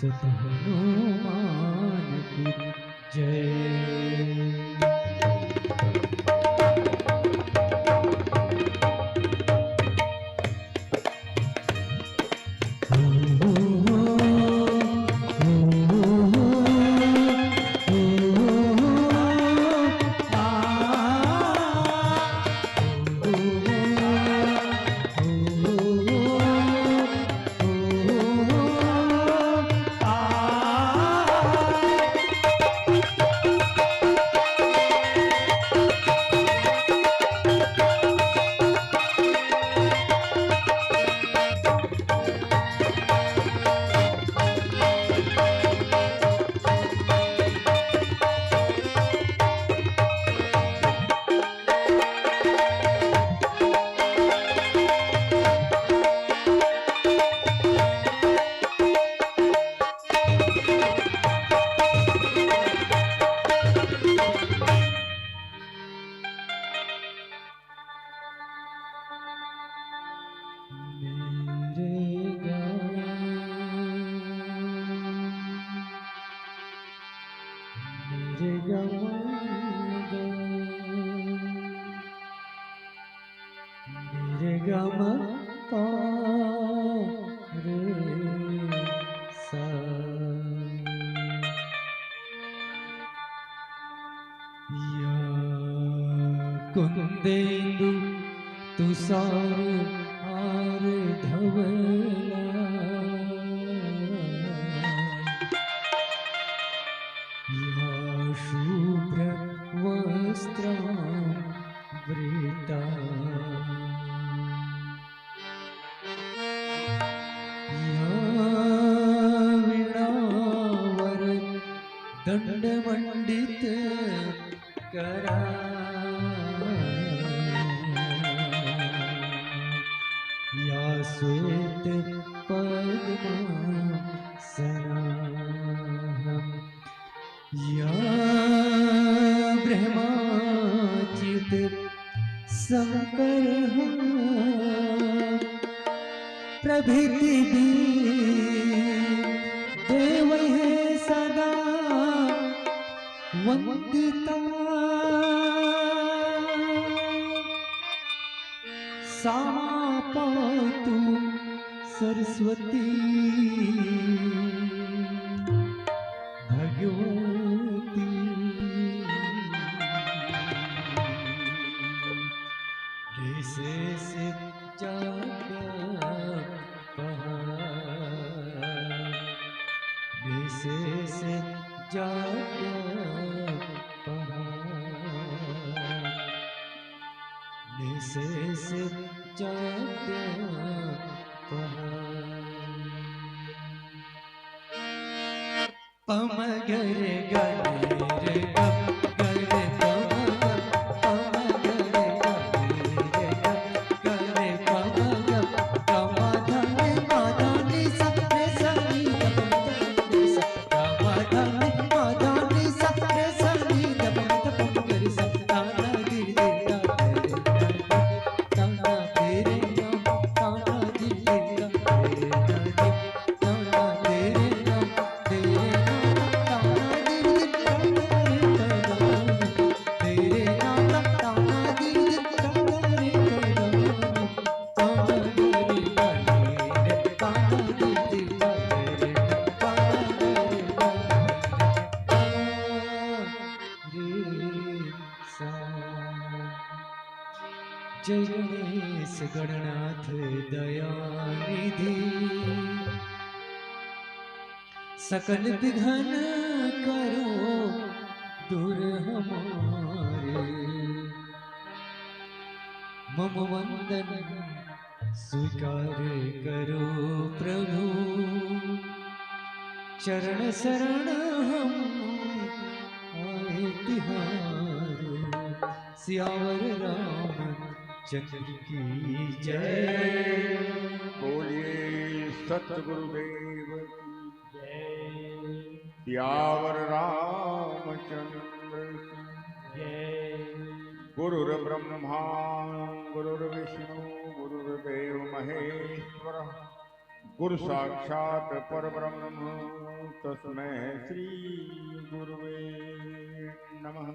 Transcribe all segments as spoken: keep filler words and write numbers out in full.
सुत हनुमान की जय। मेरे गम, मेरे गम, मेरे गम और सा। या कुंदेंदु तुषार हार धवला, या शुभ्र वस्त्रावृता। या वीणावरदंडमंडित करा, या श्वेत पद्मासना। या ब्रह्माच्युत शंकर प्रभृति भी देव है सदा वंदिता। सा पातु सरस्वती भगवती। विशेष जाप पहार, विशेष जाप पहार, विशेष जाप पहार। पम गर गर रे पम गर पम ग पम गर गर रे ग गर पम ग ग मा ध नि मा ध नि सा रे सा नि ध प म ध प म ग रे सा ग मा ध नि मा ध नि सा रे सा नि ध प म ध प म ग रे सा ता ना गिर गिर ता रे ता ना गिर गिर ता ना गिर गिर ता रे ता गिर जय गणेश गणनाथ दयानिधि, सकल विघ्न करो दूर हमारे। मम वंदन स्वीकार करो प्रभु, चरण शरण हम आए तिहारो। सियावर रामचंद्र की जय। बोलिए सतगुरुदेव की जय। सियावर रामचंद्र की जय। गुरुर्ब्रह्मा गुरुर्विष्णु गुरुर्देव महेश्वर, गुरु साक्षात परब्रह्म तस्मै श्री गुरुवे नमः।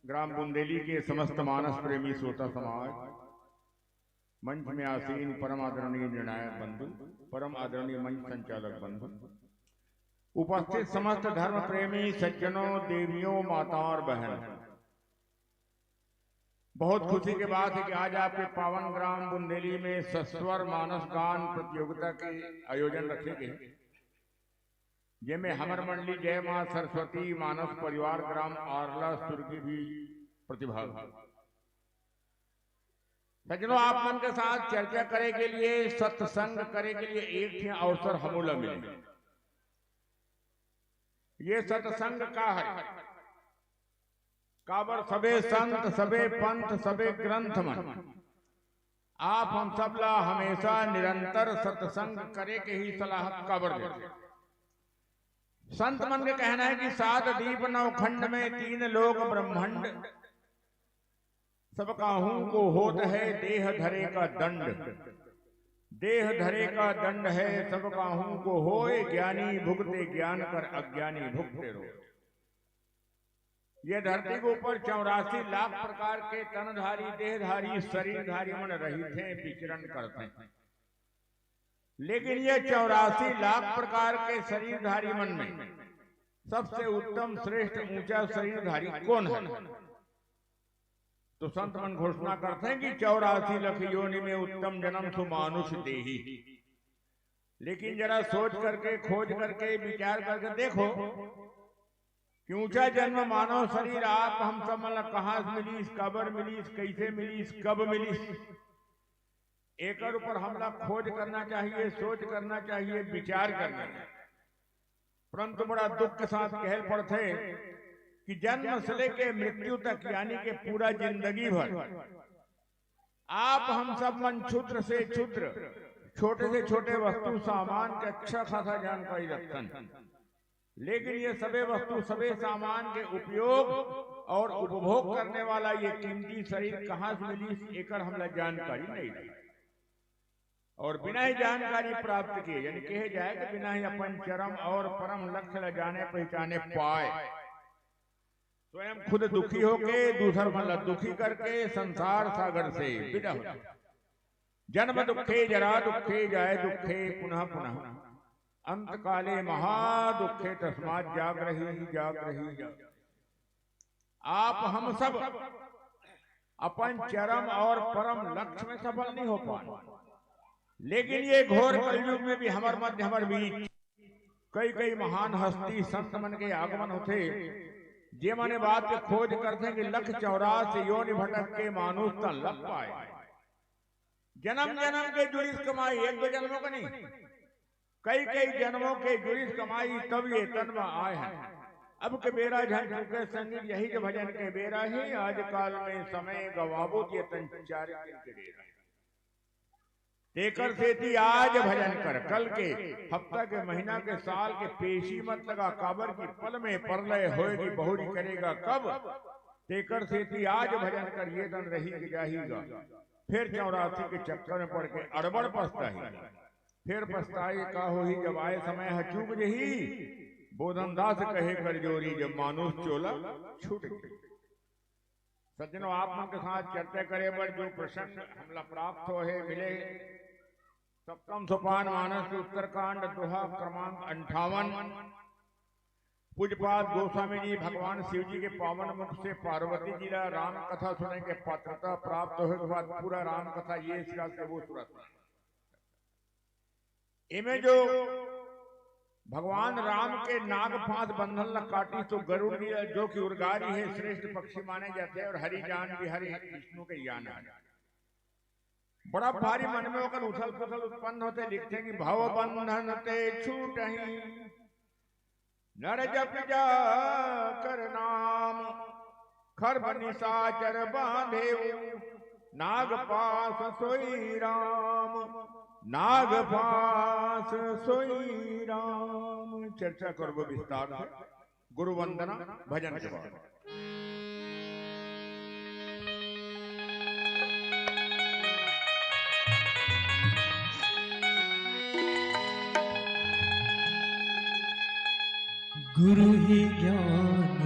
ग्राम बुंदेली के समस्त मानस प्रेमी श्रोता समाज, मंच में आसीन परम आदरणीय निर्णायक बंधु, परम आदरणीय मंच संचालक बंधु, उपस्थित समस्त धर्म प्रेमी सज्जनों, देवियों, माता और बहन, बहुत खुशी के बात है कि आज आपके पावन ग्राम बुंदेली में सस्वर मानस गान प्रतियोगिता के आयोजन रखे गए, जेमे हमर मंडली जय मां सरस्वती मानस परिवार ग्राम आरला सुरगी भी प्रतिभाग। सज्जनों, आप मन के साथ चर्चा करे के लिए, सत्संग करे के लिए एक ठे अवसर हमू ला मिले। ये सत्संग का है? काबर सबे संत, सबे पंथ, सबे ग्रंथ मन आप हम सब ला हमेशा निरंतर सत्संग करे के ही सलाह काबर देथे? संत मन के कहना है कि सात दीप नौ खंड में तीन लोक ब्रह्मांड, सब काहू को होत है देह धरे का दंड। देह धरे का दंड है सब काहू को होय, ज्ञानी भुगते ज्ञान कर अज्ञानी भुगते रोय। ये धरती के ऊपर चौरासी लाख प्रकार के तनधारी, देहधारी, शरीरधारी मन रहिथे, विचरण करथे। लेकिन ये चौरासी लाख प्रकार के शरीरधारी मन में सबसे उत्तम, श्रेष्ठ, ऊंचा शरीरधारी कौन है? तो संत मन घोषणा करथे कि चौरासी लख योनि में उत्तम जन्म सो मानुष देही। लेकिन जरा सोच करके, खोज करके, विचार करके देखो कि ऊंचा जन्म मानव शरीर आप हम सब मन ला कहां से मिलिस, काबर मिलिस, कैसे मिलिस, कब मिलिस, एकर ऊपर हमला खोज करना चाहिए, सोच करना चाहिए, विचार करना चाहिए। परंतु बड़ा दुख के साथ कहल पड़थे कि जन्म से लेके मृत्यु तक, यानी कि पूरा जिंदगी भर आप हम सब मन क्षुद्र से क्षुद्र, छोटे से छोटे वस्तु सामान के अच्छा खासा जानकारी रखथन, लेकिन ये सबे वस्तु, सबे सामान के उपयोग और उपभोग करने वाला ये कीमती शरीर कहां से मिलिस, एकर हमला जानकारी नहीं रही। और बिना ही जानकारी प्राप्त किए, यानी कहे जाए कि बिना ही अपन चरम और परम लक्ष्य ला जाने पहचाने पाए, स्वयं खुद दुखी होके दूसर मन ला दुखी करके संसार सागर से विदा हो जाए। जन्म दुखे जरा दुखे जाय दुखे पुनः पुनः, अंत काले महादुखे तस्मात् जागरहि जागरहि जागरहि। आप हम सब अपन चरम और परम लक्ष्य में सफल नहीं हो पाए, लेकिन ये घोर कलयुग में भी हमर मध्य, हमर बीच कई कई महान हस्ती संत मन के आगमन होथे, जे मन ए बात के खोज करथे कि लख चौरासी योनि भटक के मानुष तन लग पाए। जन्म जन्म के जुड़िस कमाई, एक दो जन्मों के नहीं, कई कई जन्मों के जुड़िस कमाई, तब ये तन में आए हैं। अब के बेरा झन चुके संगी, यही जो भजन के बेरा ही, आज काल में समय गवाबो, ये तन चार दिन के डेरा है। तेकर सेती आज भजन कर, कल के, हफ्ता के, महीना के, साल के पेशी मत लगा, काबर की पल में परलय होएगी, बहुरी करेगा कब। तेकर सेती आज भजन कर, ये तन रही के जाही गा, फिर चौरासी के चक्कर में पड़ के अड़बड़ पछताही। फिर पछताई का होही, जब आए समय ह चूक जही। बोधन दास कहे कर जोरी, जब मानुष चोला छूट गई। सज्जनों, आप मन के साथ चर्चा करे बर जो प्रसंग हमला प्राप्त होहे, मिले, सप्तम सोपान मानस के उत्तरकांड, दोहा क्रमांक अंठावन। पूज्यपाद गोस्वामी जी भगवान शिव जी के पावन मुख से पार्वती जी ला राम कथा सुने के पात्रता प्राप्त होए के बाद पूरा राम कथा ये सिरा से वो सुरत। एमे जो भगवान राम के नाग फांस बंधन ला काटी, तो गरुड़ जी जो कि उर्गारी है, श्रेष्ठ पक्षी माने जाते हैं, और हरि जान भी हरि विष्णु के यान है। बड़ा भारी मन में ओकर उथल पुथल उत्पन्न होथे, लिखथे कि भव बंधन ते छूटही नर जप जा कर नाम, खरब निशाचर बांधे नाग पास सोई राम, नाग पास सोई राम। चर्चा करबो विस्तार से। गुरु वंदना, भजन के बाद। गुरु ही ज्ञान,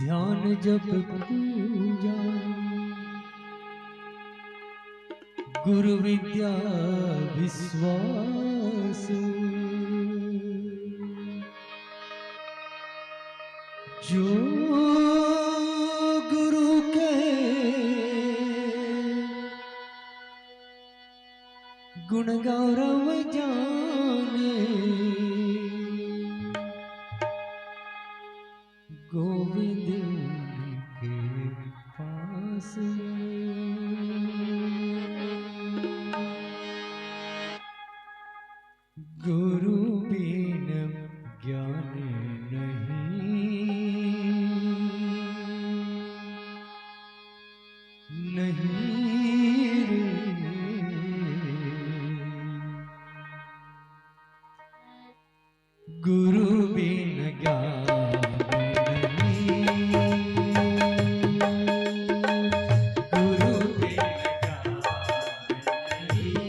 ध्यान जप पूजा, गुरु विद्या विश्वास। जो गुरु के गुण गौरव जाने, गोविंद के पास। गुरु बिन ज्ञान नहीं, नहीं रे। गुरु बिन ज्ञान नहीं, गुरु बिन ज्ञान नहीं,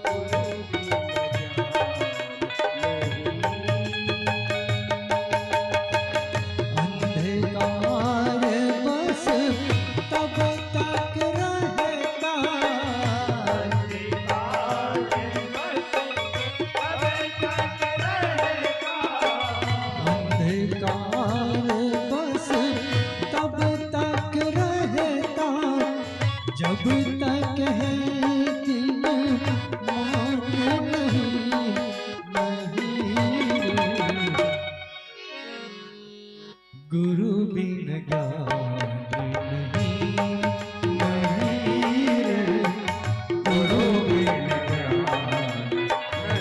गुरु बिन ज्ञान नहीं। अंधकार बस तब तक रहता, अंधकार बस तब तक रहता, जब तक है दिन मान नहीं, नहीं। गुरु बिन ज्ञान नहीं, नहीं रे। गुरु बिन ज्ञान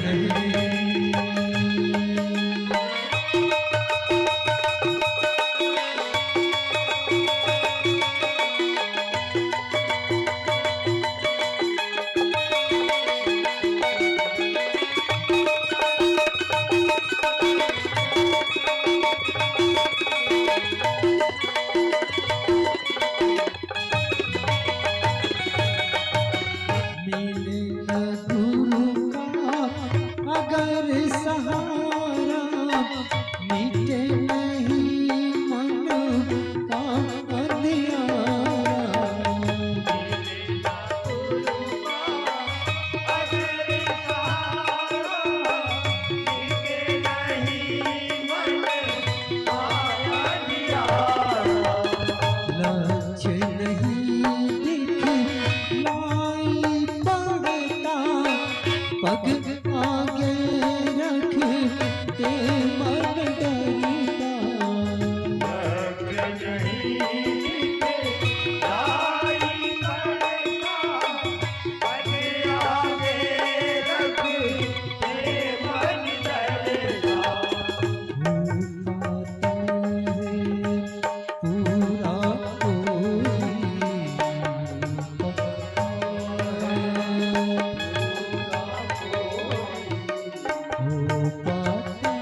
नहीं। मिले न गुरु का अगर सहारा, मिटे नहीं मन का अंधियारा। लक्ष्य नहीं दिखलाई पड़ता, पग आगे रखते मन डरता। पूरा कोई हो पाता।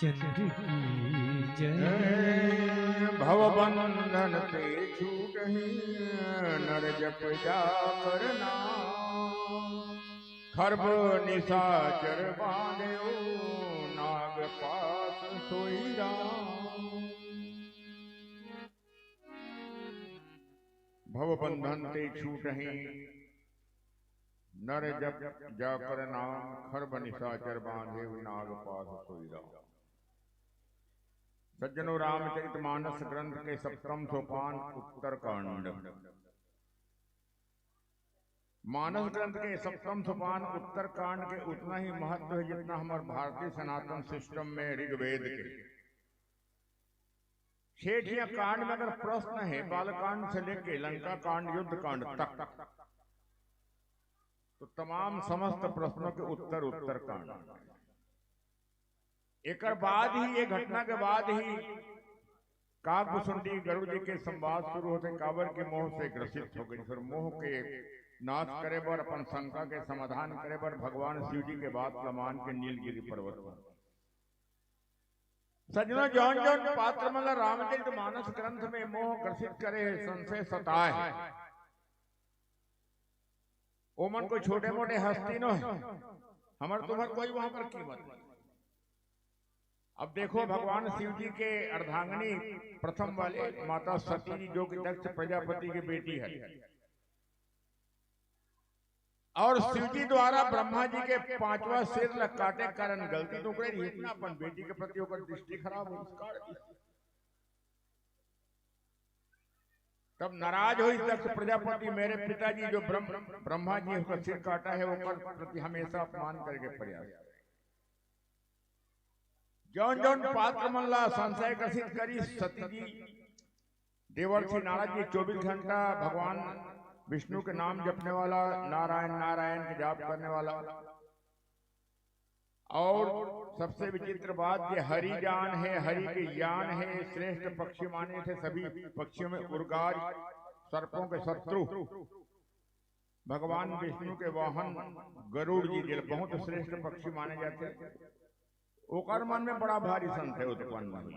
चंद्र की जय। भव बंधन ते छूटहि नर जप जाकर नाम। खरब निशाचर बांधेउ नाग पास सोई राम। भव बंधन ते छूटहि नर जप जाकर नाम। खरब निशाचर बांधेउ नाग पास सोई राम। सज्जनों, रामचरित मानस ग्रंथ के सप्तम सोपान उत्तरकांड। मानस ग्रंथ के सप्तम सोपान उत्तरकांड के उतना ही महत्व है जितना हमारे भारतीय सनातन सिस्टम में ऋग्वेद के। छेठिया कांड में अगर प्रश्न है बालकांड से लेके लंका कांड, युद्ध कांड तक, तो तमाम समस्त प्रश्नों के उत्तर उत्तरकांड। एकर बाद ही, ये घटना के बाद ही काकभुसुंडी गरुड़ जी के संवाद शुरू होथे, काबर के मोह से ग्रसित हो गई। फिर मोह के नाश करे बर, अपन शंका के समाधान करे बर भगवान शिव जी के बात ल मान के नीलगिरी पर्वत पर। सज्जनों, जौन जौन पात्र मन ल रामचरित मानस ग्रंथ में मोह ग्रसित करे हे, संशय सताए हे, ओमन कोई छोटे मोटे हस्ती नो हे, हमर तुम्हर कोई वहां पर कीमत नहीं। अब देखो, भगवान शिव जी के अर्धांगिनी प्रथम वाले माता सती जी, जो कि दक्ष प्रजापति की बेटी है, और शिव जी द्वारा ब्रह्मा जी के पांचवा सिर ल काटे कारण गलती तो करे नहीं, इतना अपन बेटी के प्रति ओकर दृष्टि खराब हो, काट दी। तब नाराज होइस दक्ष प्रजापति, मेरे पिताजी जो ब्रह्म, ब्रह्मा जी ओकर सिर काटा है, ओकर प्रति हमेशा अपमान करे के प्रयास। जौन जौन पात्र मन ला संशय ग्रसित करिस, सती जी, देवर्षि नारद जी, चौबीस घंटा भगवान विष्णु के नाम जपने वाला, नारायण नारायण के जाप करने वाला, और सबसे विचित्र बात, ये हरि जान है, हरि के ज्ञान है, श्रेष्ठ पक्षी माने थे, सभी पक्षियों में उर्गाज, सर्पों के शत्रु, भगवान विष्णु के वाहन गरुड़ जी, जे बहुत श्रेष्ठ पक्षी माने जाते, ओकर मन में बड़ा भारी संशय उत्पन्न हुई।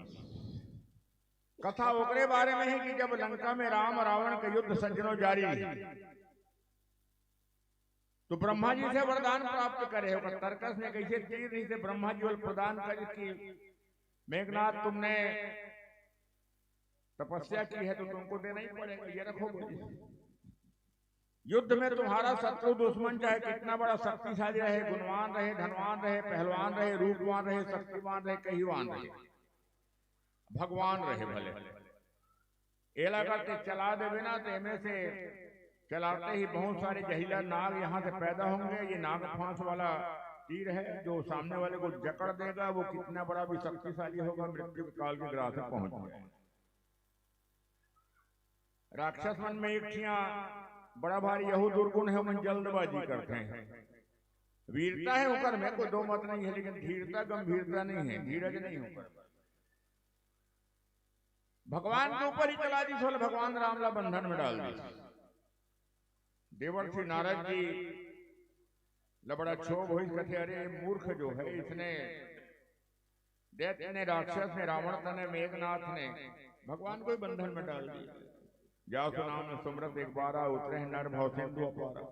कथा ओकरे बारे में है कि जब लंका में राम रावण के युद्ध, सज्जनों, जारी रही, तो ब्रह्मा जी से वरदान प्राप्त करे, ओकर तर्कस में कैसे तीर नहीं से ब्रह्मा जी वल प्रदान करे कि मेघनाथ, तुमने तपस्या की है तो तुमको देना ही पड़ेगा, ये रखो बोले। युद्ध में तुम्हारा शत्रु दुश्मन चाहे कितना बड़ा शक्तिशाली रहे, गुणवान रहे, धनवान रहे, पहलवान रहे, रूपवान रहे, शक्तिवान रहे, कहीवान रहे, भगवान रहे भले, एला करके चला देवे ना, तो एमे से चलाते ही बहुत सारे जहरीला नाग यहाँ से पैदा होंगे। ये नाग फांस वाला तीर है, जो सामने वाले को जकड़ देगा, वो कितना बड़ा भी शक्तिशाली होगा, मृत्यु के काल के ग्रास में पहुंच जाए। राक्षस मन में एक ठिया बड़ा भारी यहू दुर्गुण है, मन जल्दबाजी करते हैं। वीरता है ओकर में, कोई दो मत नहीं है, लेकिन धीरता गंभीरता नहीं है, धीरज नहीं है ओकर। भगवान के ऊपर ही चला दी, भगवान राम ला बंधन में डाल दी। देवर्षि नारद जी ला बड़ा क्षोभ होइस, कथे, अरे मूर्ख जो है, इसने दैत्य ने, राक्षस ने, रावण तने, मेघनाथ ने भगवान को ही बंधन में डाल दिया। जासु नाम सुमिरत एक बारा, उतरे नर भव सिंधु अपारा।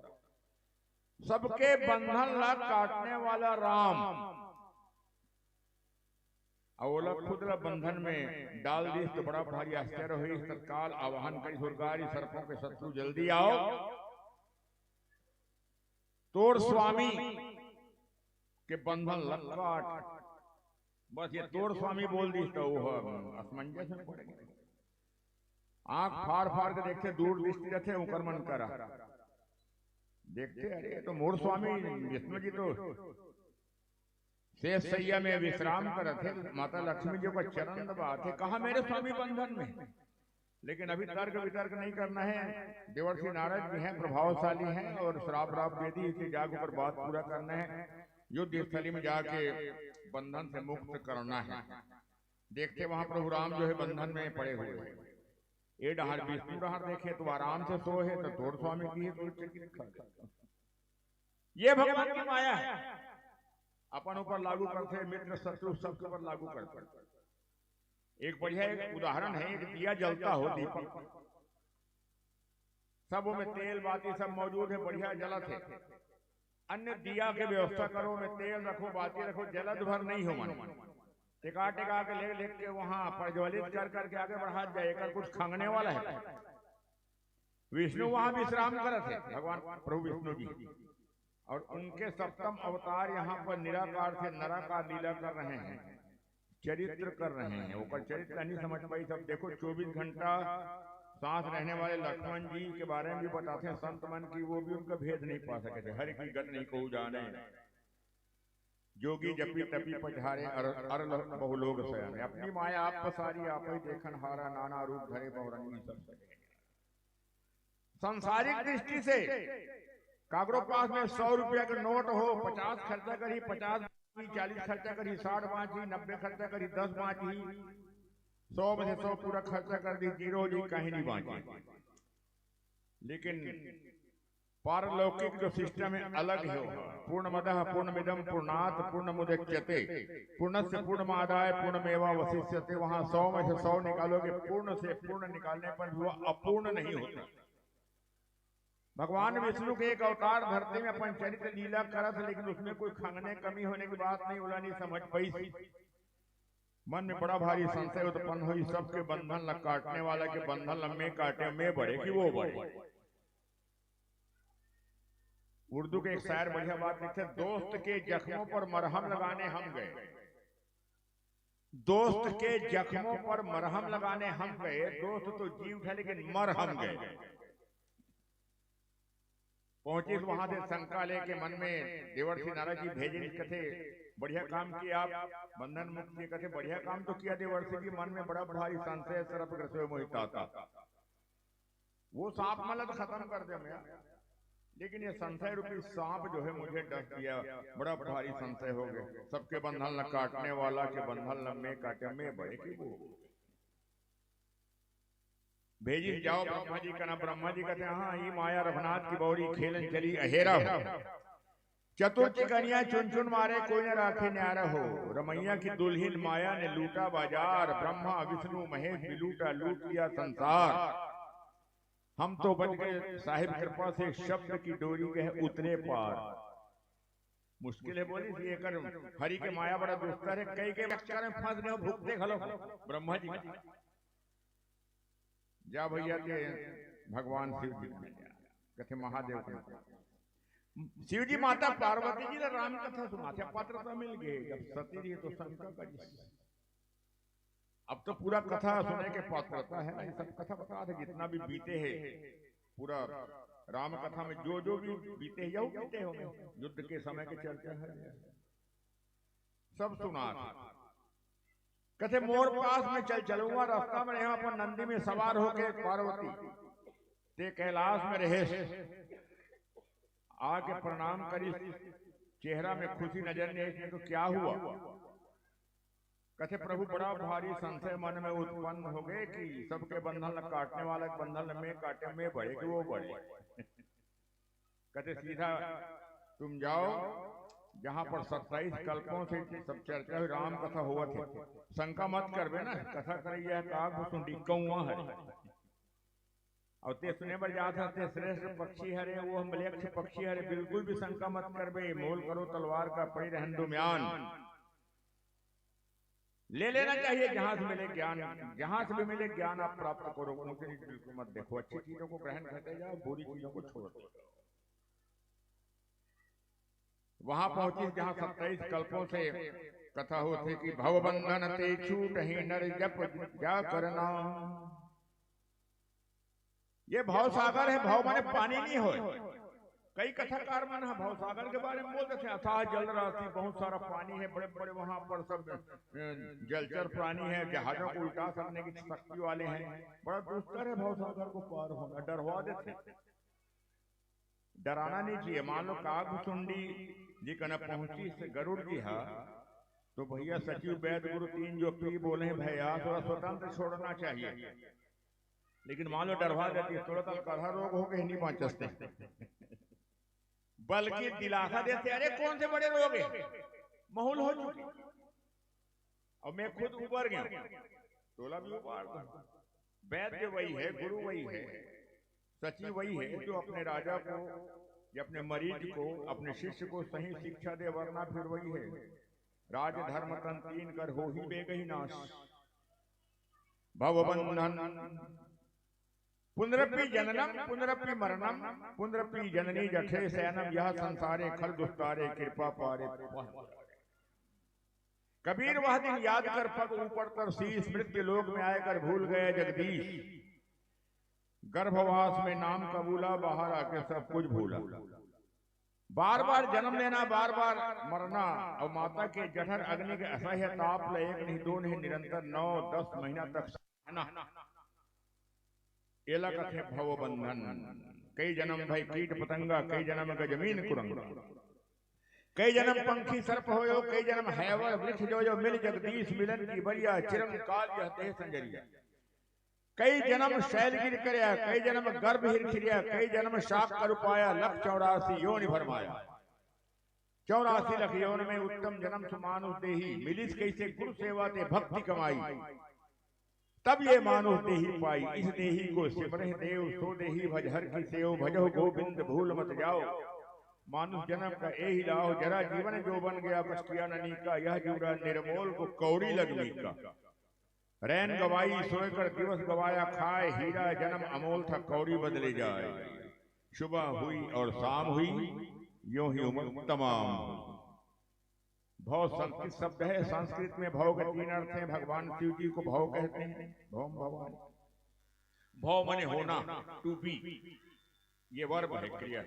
सबके बंधन ला काटने वाला राम, अउ ओला खुद ला बंधन में डाल दिस तो बड़ा भारी आश्चर्य होइस। तत्काल आवाहन करिस, उर्गारी सर्पों के शत्रु जल्दी आओ, तोर स्वामी के बंधन ला काट। बस ये तोर स्वामी बोल दिस तो वो असमंजस में पड़ गे। आंख फाड़ फाड़ के देखथे, दूर दृष्टि रथे, ओकर मन करा देखथे, अरे ये तो मोर स्वामी विष्णु जी तो शेष सैया में विश्राम करत हे, माता लक्ष्मी जी का चरण दबात हे, कहा मेरे स्वामी बंधन में। लेकिन अभी तर्क वितर्क नहीं करना है। देवर्षि नारद जी हैं, प्रभावशाली हैं और श्राप राप दे दी, इसलिए जाके ऊपर बात पूरा करना है। युद्ध स्थली में जाके बंधन से मुक्त करना है। देखते वहां प्रभु राम जो है बंधन में पड़े हुए हैं। ये डहार विष्णु डहार देखे तो आराम से सोए है, तो तोर स्वामी की है, तो चकित खा। ये भगवान की माया है। अपन ऊपर लागू करथे, मित्र शत्रु सबके ऊपर लागू करथे। एक बढ़िया एक उदाहरण है, एक दिया जलता हो, दीपक, सब में तेल बाती सब मौजूद है, बढ़िया जलत है। अन्य दिया के व्यवस्था करो, में तेल रखो, बाती रखो, जलत भर नहीं हो मन। टिका टिका के ले लेके वहां प्रज्वलित कर करके आगे बढ़ात जाए, एकर कुछ खंगने वाला है। विष्णु वहां विश्राम करत है, भगवान प्रभु विष्णु जी, और उनके सप्तम अवतार यहाँ पर निराकार से नराकार लीला कर रहे हैं, चरित्र कर रहे हैं। ओकर चरित्र नहीं समझ पाई। सब देखो, चौबीस घंटा सांस रहने वाले लक्ष्मण जी के बारे में भी बताते हैं संत मन की, वो भी उनका भेद नहीं पा सके थे। हरि की गत नहीं को जाने, जोगी जपी तपी पधारे, अर, अर बहुलोक शयन। अपनी माया आप पसारी, आप ही देखन हारा, नाना रूप धरे बहुरंगी सब सहे। सांसारिक दृष्टि से काकरो पास में सौ रुपया के नोट हो, पचास खर्चा करी, पचास, चालीस खर्चा करी, साठ बांची, नब्बे खर्चा करी, दस बांची, सौ में से सौ पूरा खर्चा कर दी, जीरो जी, कहीं नहीं बांची। लेकिन पारलौकिक जो सिस्टम है, अलग है। पूर्णमदः पूर्णमिदं पूर्णात् पूर्णमुदच्यते, पूर्णस्य पूर्णमादाय पूर्णमेवावशिष्यते। वहां सौ में से सौ निकालोगे, पूर्ण से पूर्ण निकालने पर भी वह अपूर्ण नहीं होता। भगवान विष्णु के एक अवतार धरती में अपन चरित्र लीला करत, लेकिन उसमें कोई खंगने कमी होने की बात नहीं, ओला नहीं समझ पाई। मन में बड़ा भारी संशय उत्पन्न हुई, सबके बंधन ला काटने वाला के बंधन ला मैं काटे, मैं बड़े कि वो बड़े। उर्दू के एक शायर बढ़िया बात लिखते, दोस्त के जख्मों पर मरहम लगाने हम गए, दोस्त के जख्मों पर मरहम लगाने हम गए, दोस्त तो जी उठा लेकिन मर हम गए। पहुंचिस वहां से शंका लेके मन में, देवर्षि नारद जी भेजिस, कथे बढ़िया काम किया आप, बंधन मुक्त किए। कथे बढ़िया काम तो किया देवर्षि जी, मन में बड़ा भारी संशय, सर्प ग्रसो मोहि तात। वो सांप मन ला तो खत्म कर दे मैं, लेकिन ये संशय रूपी सांप जो है मुझे डस दिया, बड़ा भारी संशय हो गए। सबके बंधन ला काटने वाला के बंधन ला मैं काटे, मैं बड़े कि वो। भेजिस जाओ ब्रह्मा जी कना। ब्रह्मा जी कथे, हाँ, ई माया रघुनाथ की बौरी खेलन चली अहेरा हो। चतुर चिकनिया चुन चुन मारे, कोई न राखे न्यारा हो। रमैया की दुल्हिन माया ने लूटा बाजार, ब्रह्मा विष्णु महेश भी लूटा, लूट लिया संसार। हम तो बच गए साहिब कृपा से, शब्द की डोरी गए उतरे पार। मुश्किल है बोलिस, ये कर हरि के माया बड़ा दुस्तर है, कई के चक्कर में फंस गए, भुगते घलो ब्रह्मा जी। जा भैया के भगवान शिव जी के, कथे महादेव के। शिव जी माता पार्वती जी ला राम कथा सुनाथे, पात्रता मिल गए, जब सती रही तो शंका करिस। अब तो पूरा कथा सुने के पात्रता है ना, ये सब कथा बता दे, जितना भी बीते है, पूरा राम कथा में जो जो भी बीते है, यहू बीते होंगे, युद्ध के समय के चर्चा है, सब सुना। कथे मोर पास में चल चलूंगा, रास्ता में यहाँ पर नंदी में सवार होके पार्वती ते कैलाश में रहे, आके प्रणाम करी, चेहरा में खुशी नजर नहीं आई, तो क्या हुआ? कथे प्रभु बड़ा भारी संशय मन में उत्पन्न हो गए कि सबके बंधन ला काटने वाला के बंधन ला मैं काटे, मैं बड़े कि वो बड़े। कथे सीधा तुम जाओ, जहां पर सत्ताईस कल्पों से सब चर्चा हुई, राम कथा हुआ थे, शंका मत करबे ना, कथा करैया है काग भुसुंडी कौआ हरे। और ते सुने बर जात हस, ते श्रेष्ठ पक्षी हरे, वो हम म्लेच्छ पक्षी हरे, बिल्कुल भी शंका मत करबे, मोल करो तलवार का पड़ी रहन दुम्यान। ले लेना चाहिए जहां से मिले ज्ञान, जहां से भी मिले ज्ञान आप प्राप्त करो, ऊंच नीच बिल्कुल मत देखो, अच्छी चीजों को ग्रहण करते जाओ, बुरी चीजों को छोड़ते जाओ। वहां पहुंची जहां सत्ताईस कल्पों से कथा होती कि भवबंधन ते छूटहि नर जप जा करना। ये भवसागर है, भव माने पानी नहीं होय। कई कथाकार मन ह भवसागर के बारे में बोल देथे, अथाह जल राशि, बहुत सारा पानी है, बड़े बड़े वहां पर सब अ, जलचर प्राणी है, जहाजों को उल्टा सकने की शक्ति वाले हैं। बड़ा दुस्तर है भवसागर को पार होना, डरवा देथे। डराना नहीं चाहिए। मान लो कागभुसुंडी जी कना पहुंचिस गरुड़ जी हा, तो भैया सचिव वैद्य गुरु तीन जो पी बोले हैं भैया, थोड़ा स्वतंत्र छोड़ना चाहिए। लेकिन मान लो डरवा देती है, थोड़ा सा कलहा रोग हो गए, नहीं बांचस ते। बल्कि दिलासा देथे, अरे कौन से बड़े रोग है? महूल हो चुके। अब मैं खुद उबर गया, तोला भी उबार दूं। वैद्य वही है, गुरु वही है, सचिव वही है, जो अपने राजा को या अपने मरीज को, अपने शिष्य को सही शिक्षा दे, वरना फिर वही है, राजधर्म तन तीन कर हो ही बेगही नाश। भवबंधन पुनरपि जननम पुनरपि मरणम पुनरपि जननी जठरे शयनम, यह संसारे खल दुस्तारे कृपा पारे। कबीर वह दिन याद कर पग ऊपर तर शीश, मृत्यु लोक में आए कर भूल गए जगदीश। गर्भवास में नाम कबूला, बाहर आके सब कुछ भूला। बार बार जन्म लेना, बार बार मरना, और माता के जठर अग्नि के असह्य ताप ल एक नहीं, दो नहीं, निरंतर नौ दस महीना तक सहना, एला कथे भव बंधन। कई जन्म भई कीट पतंगा, कई जन्म गजमीन कुरंगा, कई जन्म पंखी सर्प होयो, कई जन्म हैवर वृक्ष जोयो, मिल जगदीश मिलन की बरिया, चिरंकाल यह देह संजरिया। कई जन्म शैल गिर करया, कई जन्म गर्भ हिरखिरिया, कई जन्म शाक कर उपाया, लख चौरासी योनि भरमाया। चौरासी लख योनि में उत्तम जन्म सु मानुष देही, मिलिस कैसे गुरु सेवा ते भक्ति कमाई। तब ये मानुष देही पाई, इस देही को सिमरहि देव, सो देही भज हर की सेव, भजहु गोविंद भूल मत जाओ। मानुष जन्म का एही लाभ, जरा जीवन जो बन गया, बस किया ननी का, यह जूड़ा निर्मोल को कौड़ी लग मीका। रैन गवाई सोए कर दिवस गवाया खाए, हीरा जन्म अमोल था कौड़ी बदले जाए। सुबह हुई और शाम हुई, यों ही उम्र तमाम। भव संस्कृत शब्द है, संस्कृत में भव के तीन अर्थ हैं। भगवान शिव जी को भव कहते हैं, भवम भवानी। भव माने होना, टू बी, ये वर्ब है, क्रिया।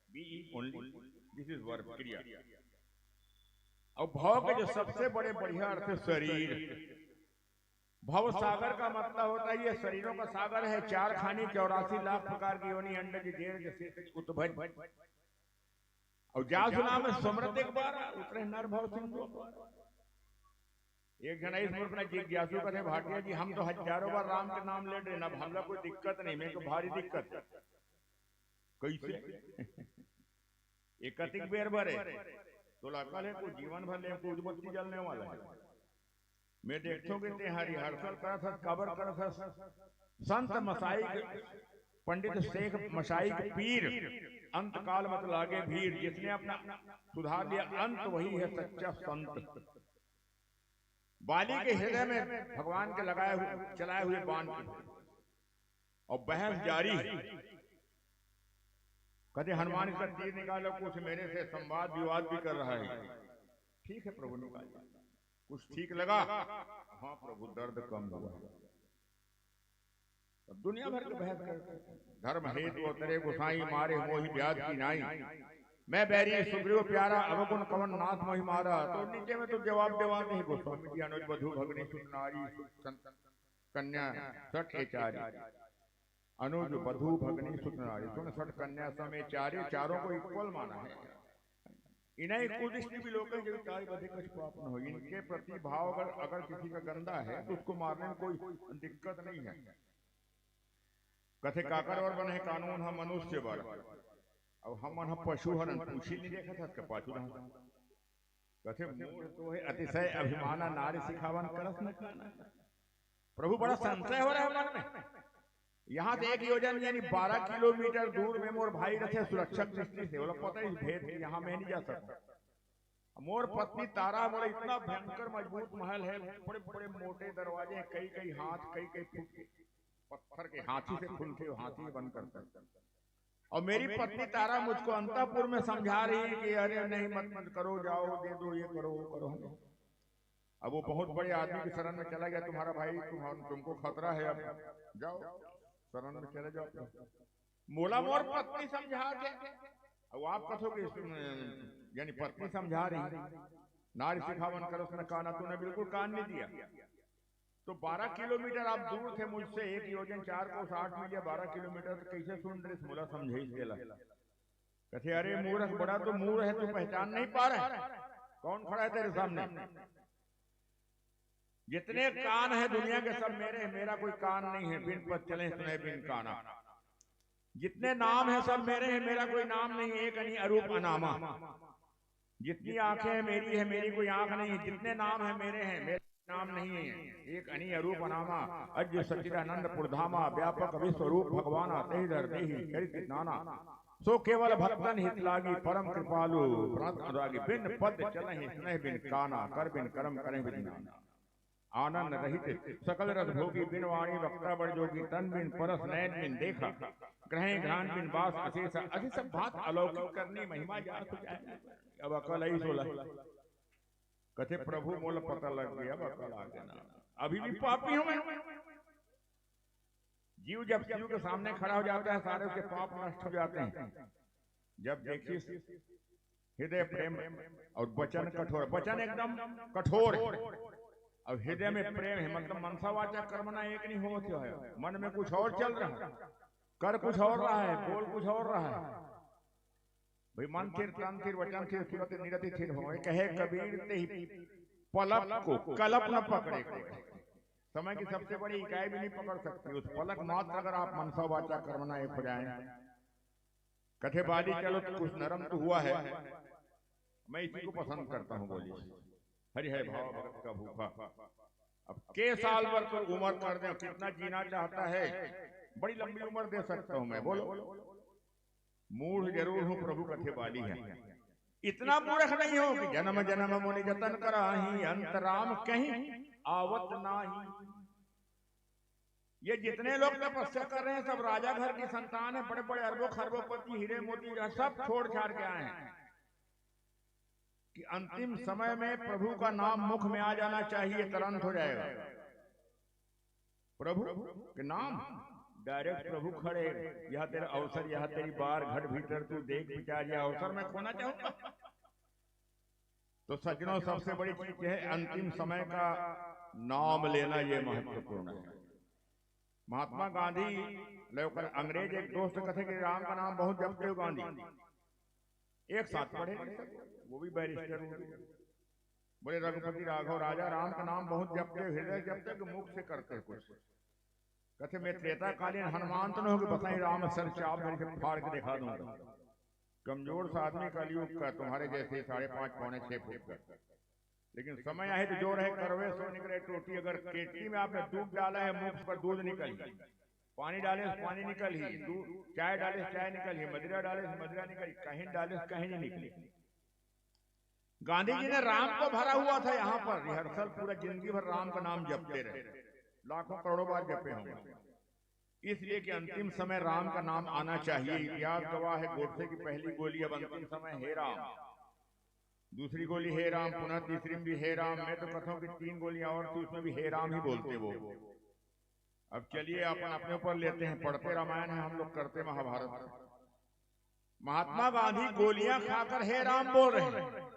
बी ओनली, दिस इज वर्ब, क्रिया। और भव के जो सबसे बड़े बढ़िया अर्थ है शरीर। भव सागर का मतलब होता है ये शरीरों का सागर है, चार खानी चौरासी लाख प्रकार की योनि, अंडज जेर जसे उद्भज। और जा सुना में समरत एक बार उतरे नर भव सिंधु। एक जना इस मूर्ख ने जिज्ञासु कथे, भाटिया जी, हम तो हजारों बार राम के नाम ले रहे ना, हमला कोई दिक्कत नहीं, मैं तो भारी दिक्कत। कैसे? ये कतिक बेर भरे, तोला अकल है, कोई जीवन भर ले, कोई उजबत्ती जलने वाला है। मैं देखथों कि ते हा rehearsal करत हस, काबर करत हस? संत मसाइक, पंडित शेख मसाइक पीर, अंत काल मत लागे भीर, जिसने अपना सुधार लिया अंत, वही है सच्चा संत। बाली के हृदय में भगवान के लगाए हुए, चलाए हुए बाण की, और बहस जारी है। कभी हनुमान इसका तीर निकालो, कुछ मेरे से संवाद विवाद भी कर रहा है। ठीक है प्रभु, निकाल। कुछ ठीक लगा? हाँ प्रभु, दर्द कम हुआ। अब दुनिया भर के बहस करते हैं। धर्म हेतु अवतरे गोसाई, मारे मोहि व्याध की नाई। मैं बैरी सुग्रीव प्यारा, अवगुण कवन नाथ मोहि मारा। तो नीचे में तो जवाब देवा नहीं, गोस्वामी जी, अनुज वधु भगनी सुत नारी, सुत सं-, कन्या सठ ए चारी। अनुज वधु भगनी सुत नारी, सुन सठ कन्या सम ए चारी, चारों को इक्वल माना है। इन्हें कुदृष्टि भी लोग हैं, जो ताई बधे कुछ पाप न हो। इनके प्रति भाव अगर, अगर किसी का गंदा है तो उसको मारने में कोई दिक्कत नहीं है। कथे काकर बर बने हे कानून, हम मनुष्य बर, अब हम मन ह पशु हरन, पूछी नहीं देखत हस के पाछू रहन। कथे मोर तो है अतिशय अभिमाना, नारी सिखावन करस न काना। प्रभु, बड़ा संशय हो रहा है मन में। यहाँ से एक योजन यानी बारह किलोमीटर दूर में मोर भाई रथे सुरक्षक दृष्टि से, बोला पता ही भेद कि यहाँ मैं नहीं जा सकता। मोर पत्नी तारा, मोला इतना भयंकर मजबूत महल है, बड़े बड़े मोटे दरवाजे हैं, कई कई हाथ, कई कई फुट के पत्थर के, हाथी से खुलते हो, हाथी से बंद करते हैं। और मेरी पत्नी तारा मुझको अंतःपुर में समझा रही है कि अरे नहीं, मत मत करो, जाओ, दे दो, ये करो, वो करो। अब वो बहुत बड़े आदमी की शरण में चला गया, तुम्हारा भाई, तुम, तुमको खतरा है, अब जाओ, शरण में चले जाओ। मोला मोर पत्नी समझा के, अब आप कथोगे, यानी पत्नी समझा रही, नारी सिखावन करस न काना, तूने बिल्कुल कान नहीं दिया। तो बारह किलोमीटर आप दूर थे मुझसे, एक योजन चार कोस आठ मील या बारह किलोमीटर, तो कैसे सुन रहे, मोला समझाई देला। कथे, अरे मूर्ख, बड़ा तो मूर्ख है, तू पहचान नहीं पा रहा है कौन खड़ा है तेरे सामने। जितने कान है दुनिया के सब मेरे हैं, मेरा कोई कान नहीं है, बिन पद चले सुने बिन काना। जितने नाम है सब मेरे हैं, मेरा कोई नाम नहीं है, एक अनी अरूप अनामा। जितनी आंखें हैं मेरी है, मेरी कोई आंख नहीं है, जितने नाम है मेरे हैं, मेरे नाम नहीं है। एक अनी अरूप अनामा, अज्जु सच्चिदानंद पुरधामा, व्यापक विश्वरूप भगवाना, तेहि धर देहि चरित नाना। सो केवल भक्तन हित लागी, परम कृपालु प्रणत अनुरागी। बिन पद चलहि स्नेह बिन काना, कर बिन करम करहि बिन नाना। आनंद रहित सकल रस भोगी, बिन वाणी वक्ता बड़ जोगी। तन बिन परस नैन बिन देखा, ग्रहण घ्राण बिन बास अशेष। अति सब भांत अलौकिक करनी, महिमा जासु जाय। अब अकल आई सोला। कथे प्रभु मोला पता लग गया, अब अकल आ गया ना। अभी भी पापी हूं मैं। जीव जब शिव के सामने खड़ा हो जाता है, सारे उसके पाप नष्ट हो जाते हैं। जब देखिए हृदय प्रेम और वचन कठोर, वचन एकदम कठोर है और हृदय में प्रेम है, मतलब मनसा वाचा कर्मना एक नहीं होत है, मन में कुछ और चल रहा है, कर कुछ और रहा है, बोल कुछ और रहा है। भाई, मन थिर, तन थिर, वचन थिर, सुरत निरति थिर हो। कहे कबीर, तेहि पलक को कलप न पकड़े कोई। समय की सबसे बड़ी इकाई भी नहीं पकड़ सकती। उस पलक मात्र अगर आप मनसा वाचा कर्मना एक हो जाए। कथे बाली, चलो, कुछ नरम तो हुआ है, मैं इसी को पसंद करता हूं, बोली। हरि है भाव भगत का भूखा। अब के साल भर तो उम्र कर दे, कितना जीना चाहता है, बड़ी लंबी उम्र दे सकता हूं मैं, बोलो। मूढ़ जरूर हूं, प्रभु कथे बाली है। इतना मूर्ख नहीं हो कि जन्म जन्म मुनि जतन कराही, अंत राम कहीं आवत नाही। ये जितने लोग तपस्या कर रहे हैं, सब राजा घर की संतान है, बड़े बड़े अरबों खरबों पति, हीरे मोती, सब छोड़ छाड़ के आए हैं कि अंतिम समय में प्रभु का नाम मुख में आ जाना चाहिए, तुरंत हो जाएगा। प्रभु के नाम, डायरेक्ट प्रभु खड़े, यह तेरा अवसर, यह तेरी बार, घट भीतर तू देख विचार, यह अवसर मैं खोना चाहूंगा। तो सज्जनों, सबसे बड़ी चीज यह है, अंतिम समय का नाम लेना, यह महत्वपूर्ण है। महात्मा गांधी ले ओकर अंग्रेज एक दोस्त कथे कि राम का नाम बहुत जपते हो गांधी। एक साथ पढ़े नहीं सब, वो भी बैरिस्टर हो गए। बोले, रघुपति राघव राजा राम का नाम बहुत जपते हो, हृदय जपते हो कि मुख से करते हो कुछ? कथे, मैं त्रेता कालीन हनुमान तो नहीं हो कि बताई राम सर चाप मेरे से फाड़ के दिखा दूंगा। कमजोर सा आदमी कलयुग का, तुम्हारे जैसे साढ़े पांच पौने छह फुट का। लेकिन समय आहे तो जो रहे करवे सो निकले टोटी। अगर केतली में आपने दूध डाला है, मुख पर दूध निकल ही, पानी डाले तो पानी निकल ही, दूध, चाय डाले तो चाय निकल ही, मदिरा डाले तो मदिरा निकल ही, कहीं डाले तो कहीं नहीं निकली। गांधी जी ने राम को भरा हुआ था यहाँ पर रिहर्सल, पूरा जिंदगी भर राम का नाम जपते रहे, लाखों करोड़ों बार जपे होंगे। इसलिए कि अंतिम समय राम का नाम आना चाहिए। इतिहास गवाह है, गोडसे की पहली गोली, अब अंतिम समय हे राम, दूसरी गोली हे राम, पुनः तीसरी में भी हे राम। मैं तो कहता हूँ कि तीन गोलियां और थी, उसमें भी हे राम ही बोलते वो। अब चलिए, अपन अपने ऊपर लेते हैं, पढ़ते रामायण है हम लोग, करते महाभारत। महात्मा गांधी गोलियां खाकर हे राम बोल रहे हैं।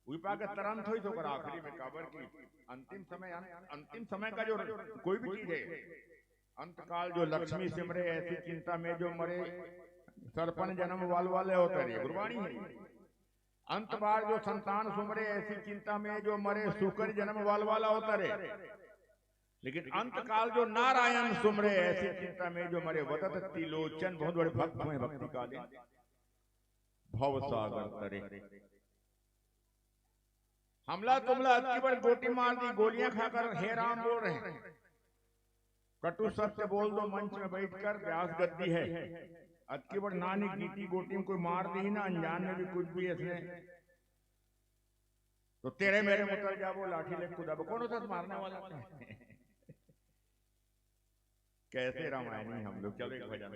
उही पाके तुरंत होई तो ओकर आखिरी में, काबर कि अंतिम समय, अं-, अंतिम समय का जो कोई भी चीज है, अंतकाल जो लक्ष्मी सिमरे ऐसी चिंता में जो मरे, सरपन जन्म वाल वाले होते रहे, गुरबाणी है। अंत बार जो संतान सुमरे ऐसी चिंता में जो मरे, सुकर जन्म वाल वाला होता रहे। लेकिन अंतकाल जो नारायण सुमरे ऐसी चिंता में जो मरे, वतत त्रिलोचन, बहुत बड़े भक्त हुए भक्ति कालीन, भव सागर तरे। हमला तुमला अतकी बड़ गोटी मार दी, गोलियां खाकर हे राम बोल रहे हैं। कटु सत्य बोल दो, मंच में बैठकर, व्यास गद्दी है। अतकी बड़ नानी गीटी गोटी में कोई मार दी ना, अनजान में भी कुछ भी ऐसे, तो तेरे मेरे मुतर जाबो, लाठी ले कुदाबो, कौन होता मारने वाला? कैसे रामायणी हम लोग। चलो एक भजन।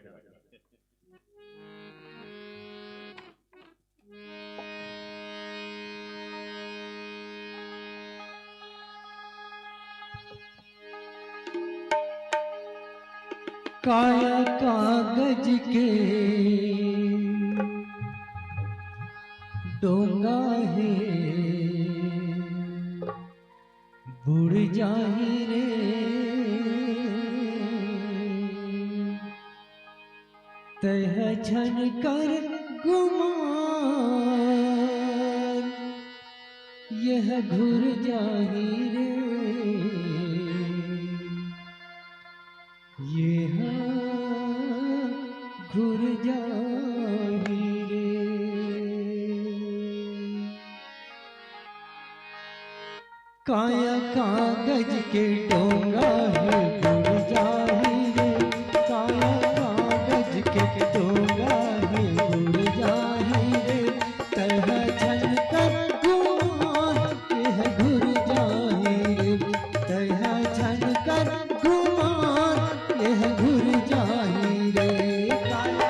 काया कागज के डोंगा है, बुड़ जाही रे। तैं ह झन कर गुमान, यह घुर जाही रे, यह घुर जाही रे। के डोंगा हे बुड़ जाही रे, काया कागज के डोंगा हे बुड़ जाही रे, तैहा झन कर गुमान, एह घुर जाही रे, तैहा झन कर गुमान, एह घुर जाही रे। काया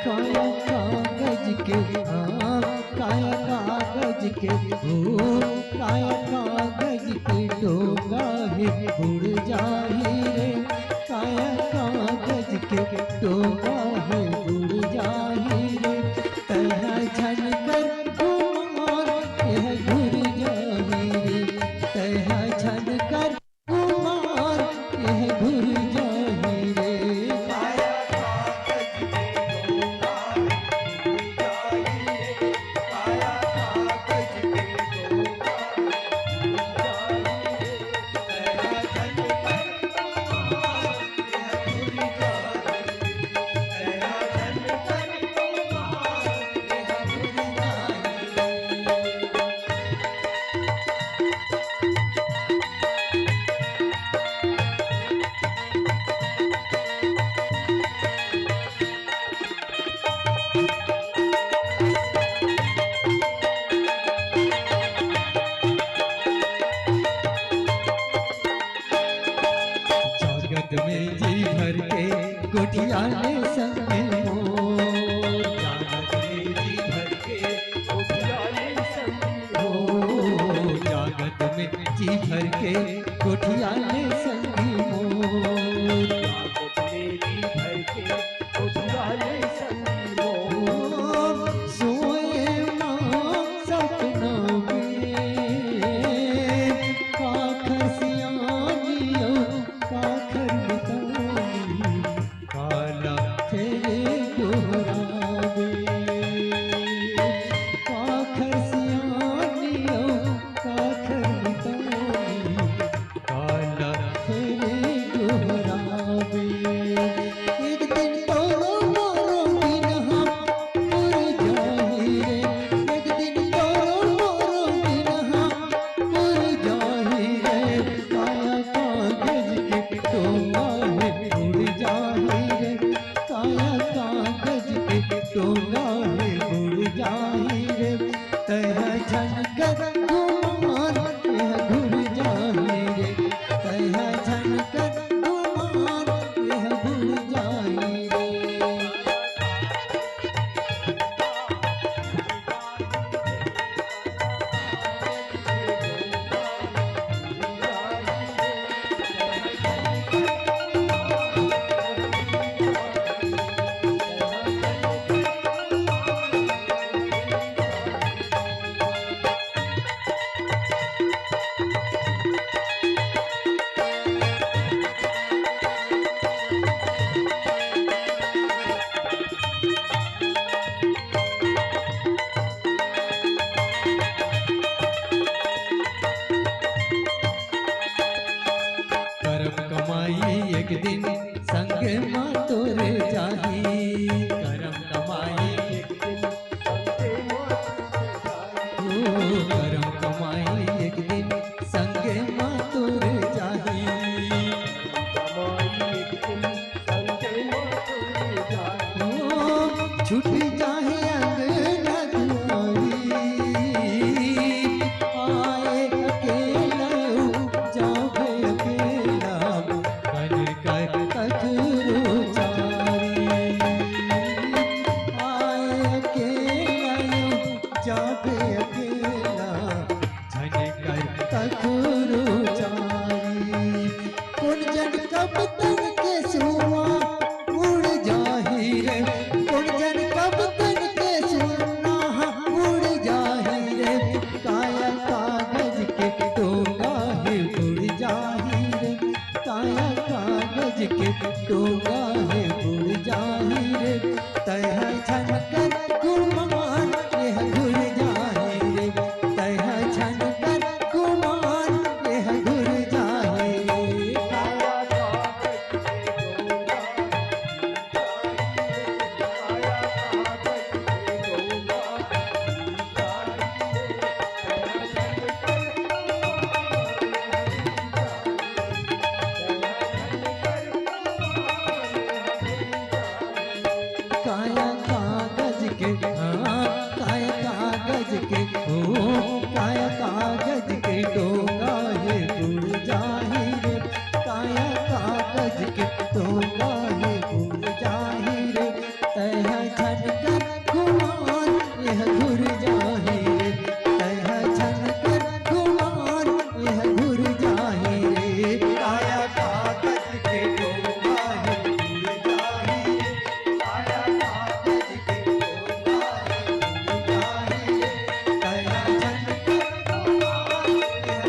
काया कागज के, हाँ, काया कागज के, ओ, काया कागज के डोंगा हे बुड़ जाही रे, काया कागज के डोंगा हे बुड़ जाही रे, तैहा झन कर गुमान, एह घुर जाही रे, तैहा झन कर गुमान, एह घुर जाही रे। स्वागत में जी भर के गोठिया ले संग मोर। स्वागत में जी भर के गोठिया ले संग मोर। ओ, स्वागत में जी भर के गोठिया ले संग मोर। स्वागत में जी भर के गोठिया ले संग मोर। ओ, सोए माँ सपना में काखर सियानी ओ काखर मितानी, काला फेरे गोहरावे। काखर सियानी ओ काखर मितानी, काला फेरे गोहरावे। एक दिन तोरो मोरो दिनहा पुर जाही रे, एक दिन तोरो मोरो दिनहा पुर जाही रे, काया कागज के टोंगा हे बुड़ जाही रे, काया कागज के टोंगा हे बुड़ जाही रे, तैहा झन कर गुमान, एह घुर जाही रे, तैहा झन कर गुमान, एह घुर जाही रे। करम कमाई एक दिन संग मा तोर जाही। करम कमाई एक दिन संग मा तोर जाही। ओ, करम कमाई एक दिन संग मा तोर जाही। कमाई एक दिन संग मा तोर जाही। ओ, छूट जाही अंगना दुआरी, आए अकेला, जाबे अकेला, बन कर कखरो चारी। आए अकेला, जाबे अकेला, झन कर कखरो चारी। कोन जन कब तन के सुआ उड़ जाही रे, कोन जन कब तन के सुआ उड़ जाही रे। काया कागज के टोंगा हे बुड़ जाही रे, काया कागज के टोंगा हे बुड़ जाही रे। तैहा झन कर गुमान, एह के ओ, काया कागज के डोंगा हे, उड़ जाही रे। काया कागज के डोंगा हे, उड़ जाही रे। तैहा झन कर गुमान, यह घुर जाही रे। तैहा झन कर गुमान, यह घुर जाही रे। काया कागज के डोंगा हे, उड़ जाही रे। काया कागज के डोंगा हे, उड़ जाही रे। तैहा झन कर गुमान, यह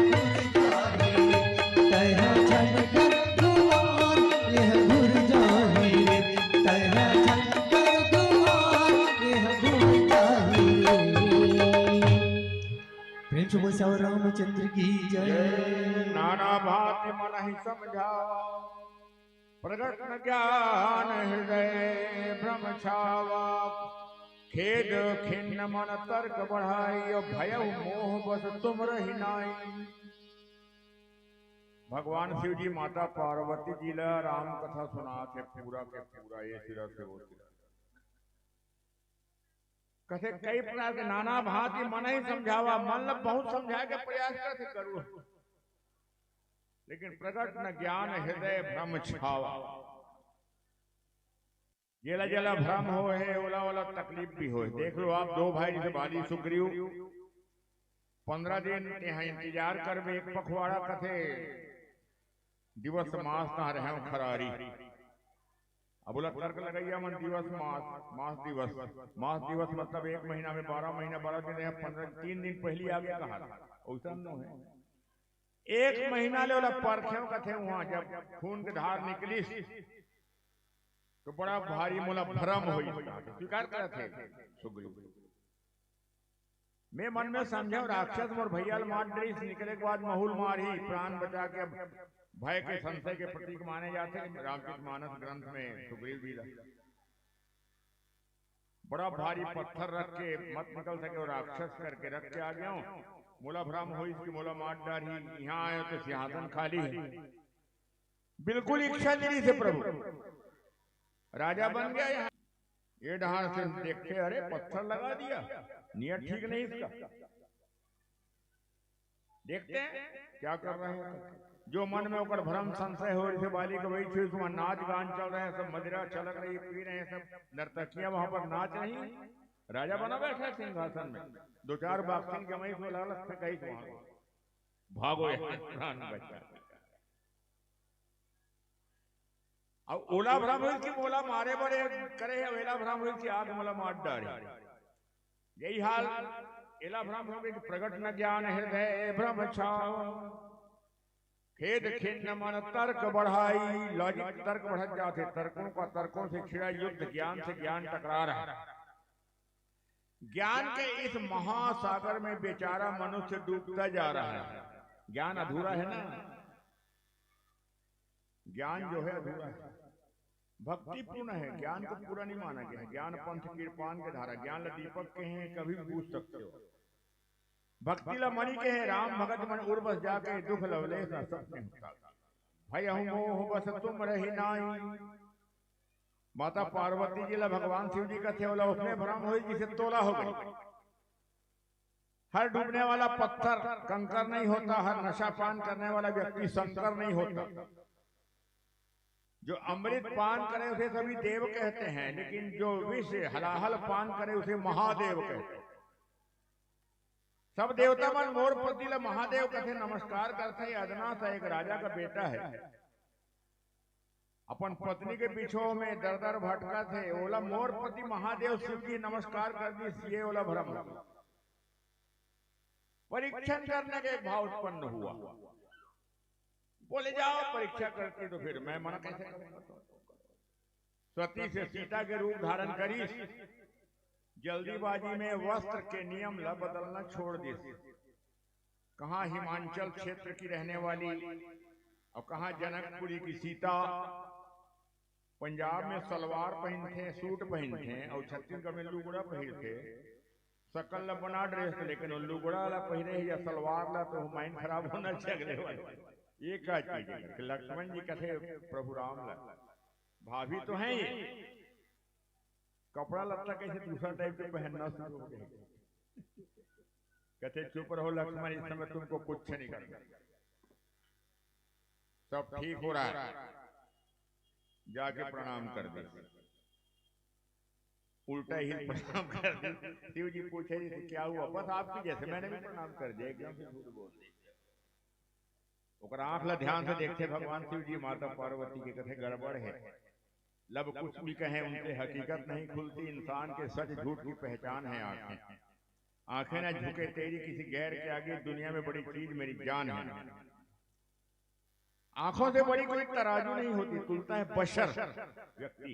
घुर जाही रे। तैहा झन कर गुमान, यह घुर जाही रे। तैहा झन कर गुमान, यह घुर जाही रे। प्रेम से बोल सियावर रामचंद्र की जय। जय। नाना भांति मन ही समझावा, प्रगट न ज्ञान हृदय भ्रम छावा। खेद खिन्न मन तर्क बढ़ाई, और भयउ मोह बस तुम रही नाई। भगवान शिव जी माता पार्वती जी ला राम कथा सुनात हे, पूरा के पूरा, ये सिरा से वो सिरा। कथे कई प्रकार के नाना भांति मन ही समझावा, मन ला बहुत समझाए के प्रयास करथे गरुड़, लेकिन प्रगट न ज्ञान हृदय भ्रम छावा। जेला जेला भ्रम होहे, ओला ओला तकलीफ भी होहे। देख लो आप, दो भाई जैसे बाली सुग्रीव, पंद्रह दिन तेहा इंतजार करबे, एक पखवाड़ा कथे दिवस मास तहाँ रहेंव खरारी। अब ओला तर्क लगइया मन दिवस मास, मास दिवस, मास दिवस मतलब एक महीना में बारह महीना, बारह दिन रहे, पंद्रह, तीन दिन पहली आगे कहा, ओइसन नोहे। एक महीना ले ओला परखेंव कथे, उहाँ जब खून के धार निकलिस, तो बड़ा भारी मोला भरम होइस, स्वीकार करत हे सुग्रीव। मैं मन में समझेंव, राक्षस मोर भैया ल मार डरिस, निकले के बाद महू ल मारही, प्राण बचा के। अब भय के संशय के प्रतीक माने जाथे रामचरित मानस ग्रंथ में सुग्रीव जी ला। बड़ा भारी पत्थर रख के मत निकल सके, वो राक्षस करके रख के आ गया हूँ। मोला भ्रम होइस कि मोला मार डारही, यहाँ आयो तो सिंहासन खाली है। बिल्कुल इच्छा नहीं से प्रभु, राजा बन गया यहाँ। ये डहार से देखते, अरे पत्थर लगा दिया, नियत ठीक नहीं इसका। देखते हैं क्या कर रहे हैं। जो मन में ओकर भ्रम संशय हो, जैसे बाली के वही चीज, वहाँ नाच गान चल रहे हैं, सब मदिरा छलक रही, पी रहे हैं, सब नर्तकियां वहां पर नाच रही। राजा बना बैठा है सिंहासन में, दो चार बाघ सिंह जमाई को लालच से गई वहां, भागो यहाँ, प्राण बचा। अब ओला भ्रम होइस कि मोला मारे बरे करे हे, एला भ्रम होइस कि आग मोला मार डारे। यही हाल एला भ्रम होगे कि प्रगट न ज्ञान हृदय भ्रम छाव। खेद खिन्न मन तर्क बढ़ाई, लॉजिक तर्क बढ़त जाथे, तर्कों का तर्कों से छिड़ा युद्ध, ज्ञान से ज्ञान टकरा रहा है। ज्ञान के इस महासागर में बेचारा मनुष्य डूबता जा रहा है। ज्ञान अधूरा है ना, ज्ञान जो है अधूरा है, भक्तिपूर्ण है, ज्ञान को पूरा नहीं माना गया है। ज्ञान पंथ कृपान के धारा, ज्ञान ला दीपक कहे हैं, कभी भी बूझ सकते हो। भक्ति ला मणि कहे, राम भगत मन उर बस जाके, दुख लवलेश ना सत्य होता। भयहु मोह बस तुम रही नाई। माता पार्वती जी ला भगवान शिव जी कथे, ओला ओसने भ्रम होई जिसे तोला हो गई। हर डूबने वाला पत्थर कंकर नहीं होता, हर नशा पान करने वाला व्यक्ति शंकर नहीं होता। जो अमृत पान करे उसे सभी देव कहते हैं, लेकिन जो विष हलाहल पान करे उसे महादेव कहते हैं। सब देवता मन मोर पति ला महादेव कथे, नमस्कार करथे। अदना सा एक राजा का बेटा है, अपन पत्नी के पीछो में दर दर भटकत हे, ओला मोर पति महादेव शिव जी नमस्कार कर दिस, ये ओला भ्रम हो। परीक्षण करने का एक भाव उत्पन्न हुआ। बोले, जाओ परीक्षा करके, तो फिर मैं मना कैसे करूंगा? सती से सीता के रूप धारण करिस, जल्दीबाजी में वस्त्र के नियम ला बदलना छोड़ दिस। कहाँ हिमाचल क्षेत्र की रहने वाली और कहाँ जनकपुरी की सीता। पंजाब में सलवार पहिनथे, सूट पहिनथे, और छत्तीसगढ़ में लुगड़ा पहिरथे। सकल ला बना ड्रेस, लेकिन वो लुगड़ा ला पहिरे या सलवार ला, तो माइंड खराब होना चाहिए अगले वाले। ये का चीज है कि लक्ष्मण जी कथे प्रभु राम ला, भाभी तो है ये, कपड़ा लत्ता कैसे दूसरा टाइप के पहनना शुरू हो गए। कहते, "चुप रहो लक्ष्मण, इस समय तुमको कुछ नहीं करना, सब ठीक हो रहा है।" जाके प्रणाम कर दे, उल्टा ही प्रणाम कर दे। शिव जी पूछे, "जी, क्या हुआ?" "बस आपकी जैसे, मैंने भी प्रणाम कर दिया, एकदम से झूठ बोल दिया।" ओकर आंख ला ध्यान से देखते भगवान शिव जी, माता पार्वती के कथे, "गड़बड़ है, लब कुछ भी कहें उनसे हकीकत नहीं खुलती, इंसान के सच झूठ की पहचान है आंखें। आंखें ना झुके तेरी किसी गैर के आगे, दुनिया में बड़ी चीज मेरी जान है।" आंखों से बड़ी कोई तराजू नहीं होती, तुलता है बशर व्यक्ति,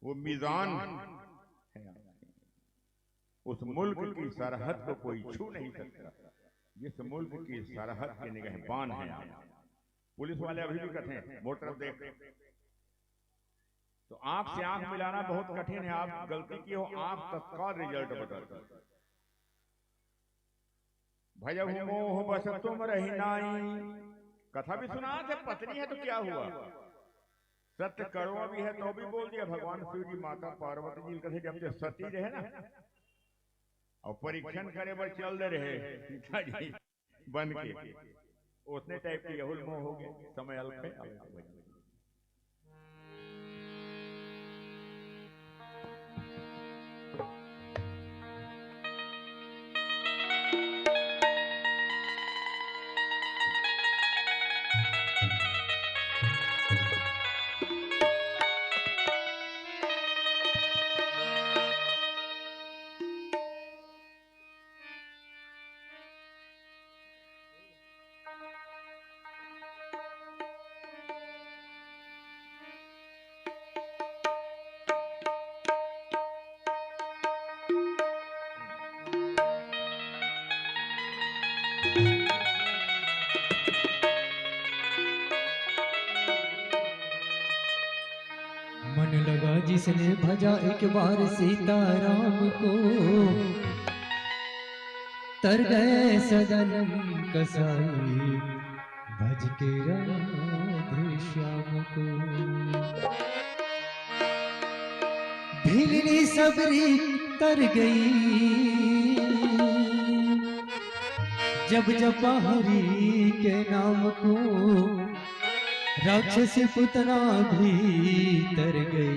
वो मीजान है। उस मुल्क की सरहद को कोई छू नहीं सकता, जिस मुल्क की सरहद के निगहबान है आप। पुलिस वाले अभी भी कथे, "मोटर देख।" तो आंख से आंख मिलाना बहुत कठिन है। आप गलती किए हो, आंख तत्काल रिजल्ट बताती है। "भयहु मोह बस तुम रही नाई।" कथा भी सुना थे, पत्नी है तो क्या हुआ, सत्य कड़वा भी है तो भी बोल दिया। भगवान शिव जी माता पार्वती जी कथे, "जब तक सती रहे ना, और परीक्षण करे बर चल दे रहे पिताजी बन के।" उसने टाइप की यहुल मोह हो गया, समय अल्प है, अल्प है। मन लगा जिसने भजा एक बार सीताराम को, तर गए सदन कसाई भज के राधे श्याम को। भिलनी सबरी तर गई जब जपा हरि के नाम को, राक्षसी पुतना भी तर गई।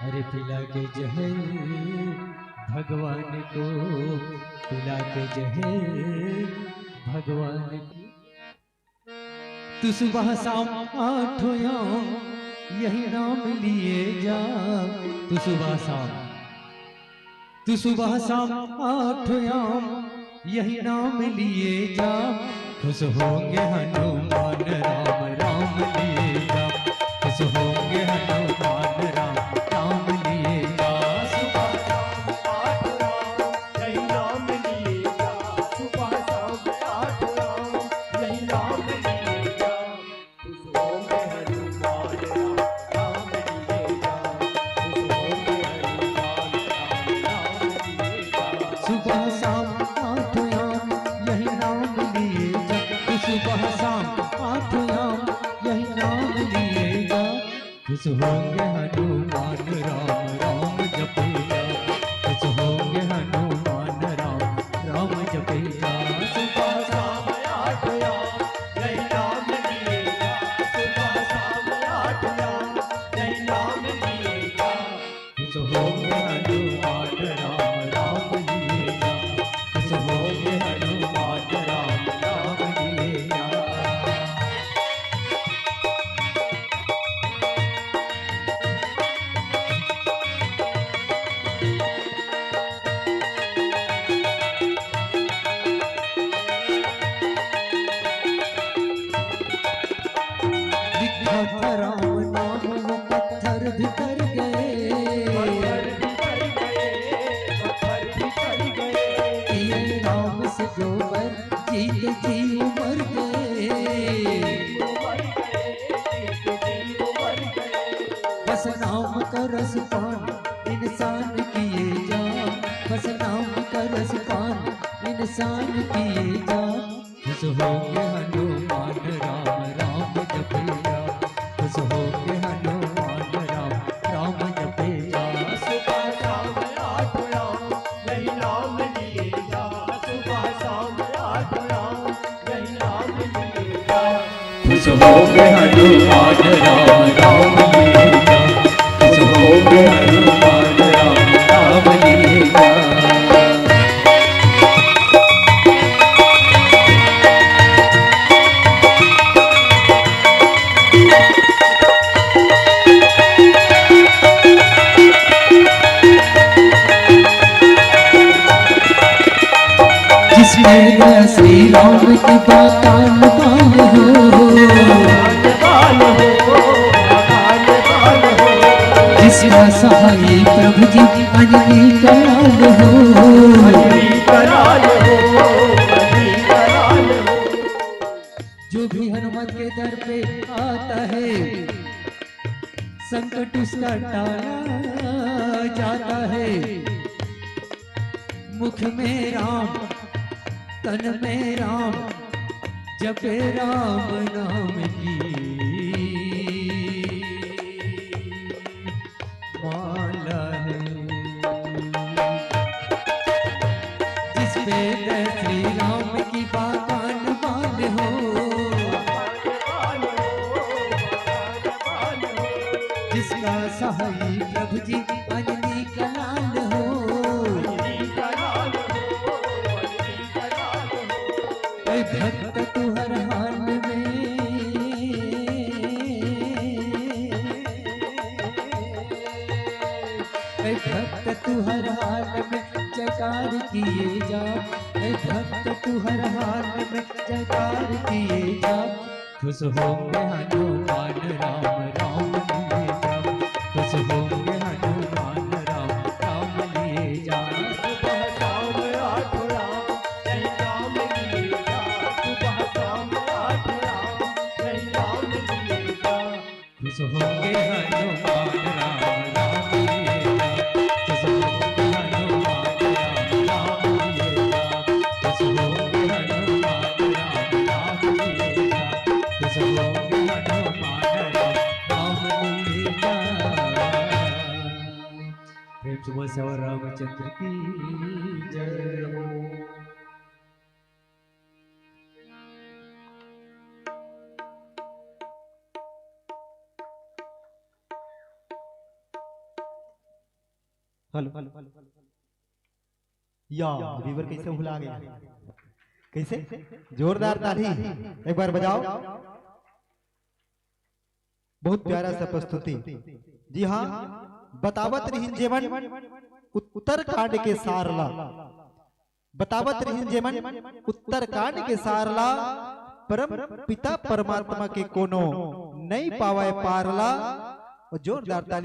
अरे पिला के जहर भगवान को, पिला के जहर भगवान को। तू सुबह शाम आठों याम यही नाम लिए जा, तू सुबह शाम, तू सुबह शाम आठों याम यही नाम लिए जा। खुश होंगे हनुमान राम, राम लिए जा। खुश होंगे हनुमान राम, राम लिए जा। सुबह शाम आठ राम, यही नाम लिए जा। सुबह शाम आठ राम, यही नाम लिए जा। खुश होंगे हनुमान राम, राम लिए जा। खुश होंगे हनुमान राम, राम लिए जा। सुबह शाम आठ याम यही नाम लिए जा। सुबह शाम आठ याम यही नाम लिए जा। खुश होंगे हनुमान राम, राम जपेगा। खुश होंगे हनुमान राम, राम जपेगा। सुबह शाम आठ याम यही नाम लिए जा। सुबह शाम आठ याम यही नाम लिए जा। खुश होंगे हनुमान राम, राम लिए जा। खुश होंगे हनुमान राम, राम लिए जा। लिखा था राम नाम वो पत्थर भी कर गए। पत्थर भी कर गए, पत्थर भी कर गए। ये राम से जो बर जीते जी उमर गए। उमर गए, जीते जी उमर गए। बस नाम का रस पान इंसान किए जा। बस नाम का रस पान इंसान किए जा। खुश होंगे हनुमान राम, राम जपेगा। खुश होंगे हनुमान राम, राम जपेगा। सुबह शाम आठ राम, यही नाम हो गे हनुमान राम राम ले जा, हो गे हनुमान राम राम ले जा। जिसमें श्री राम की बातान बाल हो, जिसका सहाय प्रभु जी अननी कलाल हो। जो भी हनुमत के दर पे आता है, संकट उसका टाला जाता है। मुख में राम, तन में राम, जपे राम नाम की माला है। जिस पे श्री राम की बातान बाल हो, जिसका सहाय प्रभु जी अननी कलाल हो। ऐ भक्त तू हर हाल में, ऐ भक्त तू हर हाल में जयकार किए जा, ऐ भक्त तू हर हाल में जयकार किए जा। खुश होंगे हनुमान राम राम लिए जा, खुश होंगे हनुमान राम राम लिए जा। सुबह शाम आठ राम, जय राम लिए जा, सुबह शाम आठ राम, जय राम लिए जा। खुश होंगे हनुमान राम राम लिए जा, खुश होंगे हनुमान राम राम लिए जा, खुश होंगे हनुमान राम राम लिए जा, खुश होंगे हनुमान राम राम लिए जा। प्रेम से बोल सियावर रामचंद्र की जय हो। Hello, hello, hello, hello. या, रिवर कैसे भुला गया? कैसे? जोरदार ताली, एक बार बजाओ। बहुत प्यारा सा प्रस्तुति। जी हाँ, बतावत रहिन जेमन उत्तरकांड के सार ला, बतावत रहिन जेमन उत्तरकांड के सार ला, परम पिता परमात्मा के कोनो नहीं पावय पार ला। और जोरदार ताली।